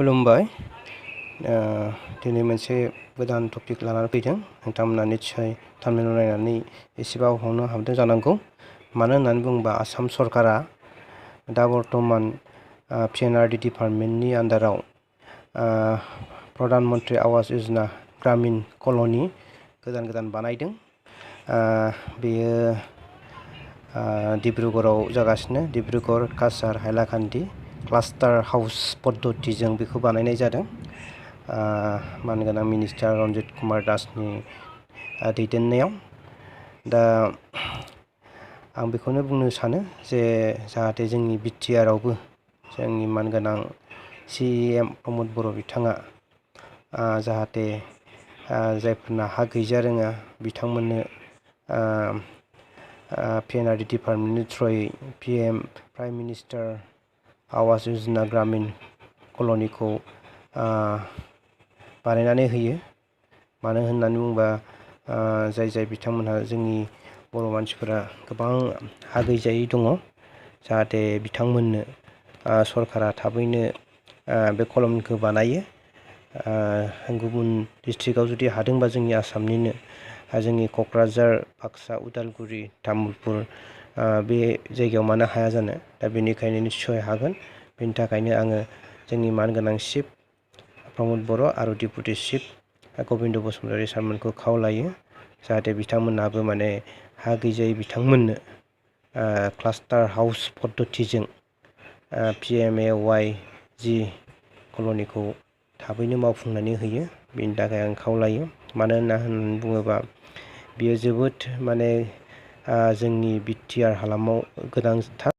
खुलुमबाय। दिनै मोनसे गोदान टपिक लानानै फैदों। नोंथांमोना निस्सय थाम्बनेल नायनानै एसेबाबो हमनो हादों जानांगौ। मानो होननानै बुङोबा आसाम सरकारा दा बर्थमान PNRD डिपार्टमेन्टनि आन्दाराव प्रधान मन्त्रि आवास योजना ग्रामीण कल'नि गोदान बानायदों। बेयो डिब्रुगड़आव जागासिनो। डिब्रुगड़, काछार, हाइलाकान्दि क्लास्टार हाउस पद्धतिजों बेखौ बानायनाय जादों। मानगोनां मिनिस्टार रन्जित कुमार दासनि दैदेननायाव। दा आं बेखौनो बुंनो सानो जे जाहाथे जोंनि बिटिआरआवबो जोंनि मानगोनां CM प्रमद बर' बिथाङा जाहाथे जायफोरना हा गैजा रोङा बिथांमोननो PNRD डिपार्टमेन्टनि थ्रुयै प्राइम मिनिस्टार आवास योजना ग्रामीण कल'निखौ बानायनानै होयो। मानो होननानै बुङोबा जाय बिथांमोनहा जोंनि बर' मानसिफोरा गोबां हा गैजायै दङ, जाहाथे बिथांमोननो सरकारा थाबैनो बे कलमखौ बानायो। गुबुन डिस्ट्रिक्टआव जुदि हादोंबा जोंनि आसामनिनो जोंनि क'क्राझार, बाक्सा, उदालगुरि, तामुलपुर बे जायगायाव मानो हाया जानो। दा बेनिखायनो निस्सय हागोन। बेनि थाखायनो आङो जोंनि मानगोनां चिफ प्रमद बर' आरो डिपुटि चिफ गबिन्द बसुमतारी सारमोनखौ खावलायो जाहाथे बिथांमोनहाबो माने हा गैजायै बिथांमोननो क्लास्टार हाउस पद्धतिजों PMAYG कल'निखौ थाबैनो मावफुंनानै होयो। बेनि थाखाय आं खावलायो। मानो होननानै बुङोबा बियो जोबोद माने जोंनि बिटिआर हालामाव गोनांथार।